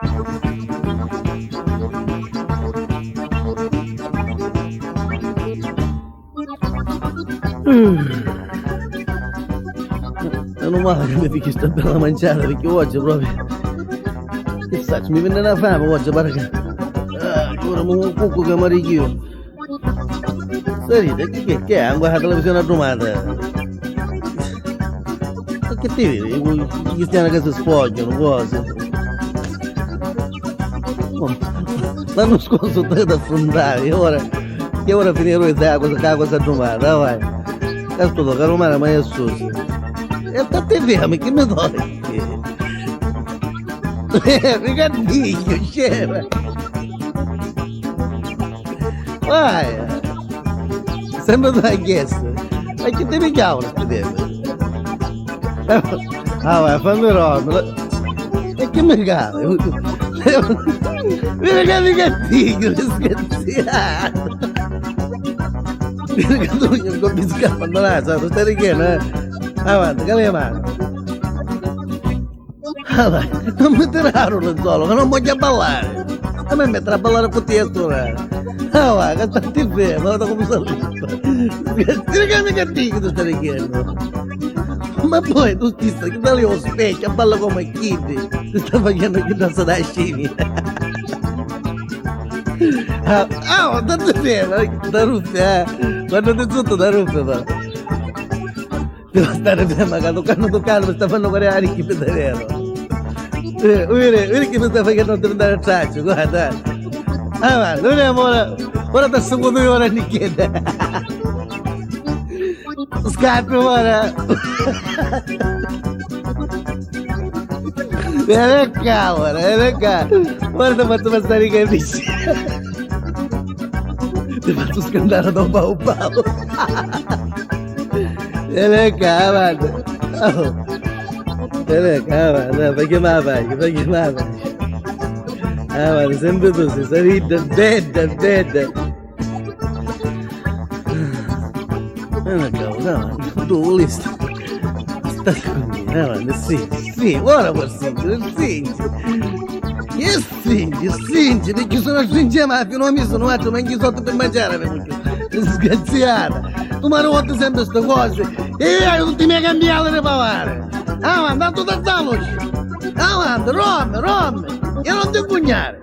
Menu mali ca mi fici sta bella manciata pirchì oggi proprio chi sacciu mi vinni na fami oggi pare ca ah, ora mi cuccu ca m'arrichiu. Sarita, chi che che è? Ancora la televisione addumata. E che ti vedi? I cristiani che si spogliano, cose. L'anno scorso te da affrontare, ora che ora finirò di acqua, che acqua si addumata, vai. È tutto che romana ma è susi. E state fermi, che mi dai? Ricardinho, c'era. Vai. Sempre tu hai chiesto. Ma che ti pigliavo sto tempo? Ah, vai, fammi roba. E che mi cade? Vedi che Ricardinho, disgraziato. Vedi che tu non capisco abbandonato, tu stai richiedendo, eh? Avanti, cala le mani. Ah, vai, non mi tirare un lenzuolo, che non voglio ballare. A me mettere a ballare con te ora. Ah, vai, che stai fermo, guarda come sono Tira che mi cattivo tu stai richiedendo. Ma poi tu ti stai che lì allo specchio, balla come chi ti sta facendo che danza da scimmia. Ah, ah, tanto fermo, da ruffia, eh. Quando ti sotto da ruffia, però. Devo stare ferma, che toccando toccando mi sta facendo guardare aricchi per davvero. Vedi, vedi che mi sta facendo diventare traccio, guarda. Ah, ma non è ora, ora ti secondo io ora mi chiede. Scarpe ora. Vieni qua ora, vieni qua. Guarda fatto passare i capisci. Ti faccio scandare da un pau pau. Vieni qua, avanti. Oh. Vieni qua, avanti, fai chiamare, fai, fai chiamare. Avanti, sempre tu sei salita, bella, bella. Vieni qua, avanti, tu volesti. Stai con me, avanti, sì, sì, ora puoi stringere, stringi. Che stringi, stringi, perché sono stringe ma fino a me sono altro, ma anche sotto per mangiare, avevo Disgraziata! Tu mi hai rotto sempre queste cose e io hai tutti i miei cambiali da pagare! Avanti, tanto da tavolo! Avanti, rompe, rompe! E non ti incugnare!